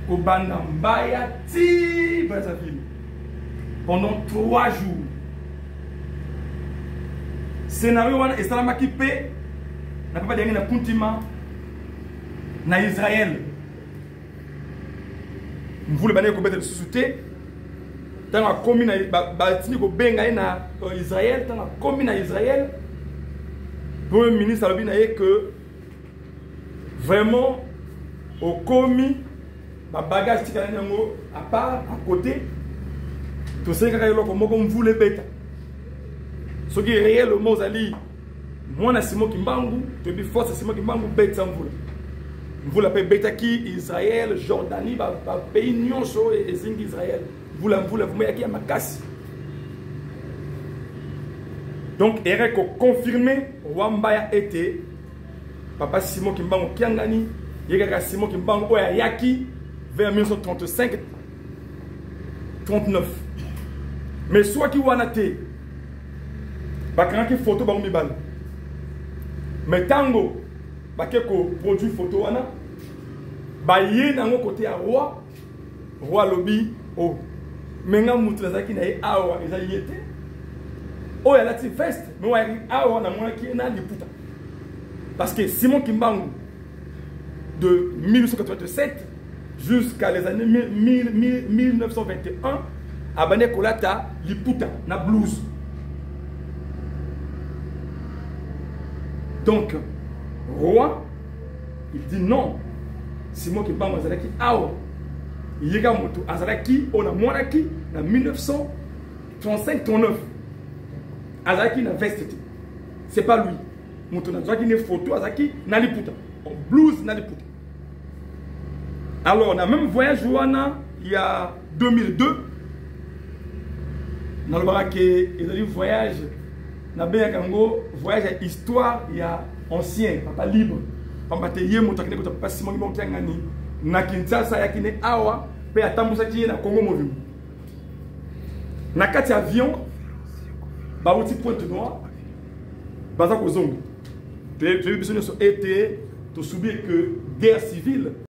Kobanda Mbaya ti Brazzaville pendant 3 jours. Scénario wana esalamaki mpe na papa Diangi na Kuntima na Israël. Mvula ebandaki kobeta lisusu te ntango akomi na batindi kobenga ye na euh, Israël. Ntango akomi na Israël, premier ministre alobi na ye que vraiment okomi babagage tikala yango à part à côté, tosengi kaka eloko moko, mvula ebeta. Soki réellement ozali mwana Simon Kimbangu, toyebi force ya Simon Kimbangu, betisa mvula. Mvula mpe ebetaki Israel, Jordanie, bapays nyonso ezingi Israel. Mvula, mvula vraiment eyaki ya makasi. Donc ere koconfirme roi Mbaya ete papa Simon Kimbangu Kiangani ye kaka Simon Kimbangu oyo ayaki vers 1935 39. Mais soki wana te, bakangaki photo bango mibale, mais ntango bake koproduire photo wana, baye nango kote ya roi, roi alobi: "Oh, me nga mutu nazalaki na ye awa eza ye te oyo alati veste, me oyo ayaki awa namonaki ye na liputa." Parce que Simon Kimbangu de 1887 jusqu'à les années 1921 abandi kolata liputa na blouse. Donc roi, il dit: "Non, Simon Kimbangu azalaki awa, yeka moto azalaki oyo namonaki na 1935 39 azalaki na veste te, c'est pas lui. Moto nazwaki ne photo azalaki na liputa, blouse na liputa." Alors na même voyage wana ya 2002, nalobaka ke ezali voyage nabengaka yango voyage ya histoire ya ancien papa libre, pamba te ye moto akende kozwa papa Simon Kimbangu Kiangani na Kinshasa, ayaki ne awa mpe atambusaki ye na Congo mobimba. Na kati ya avion, bauti Pointe Noire, baza kozonga. Toyebi biso nyonso ete tosubir que guerre civile.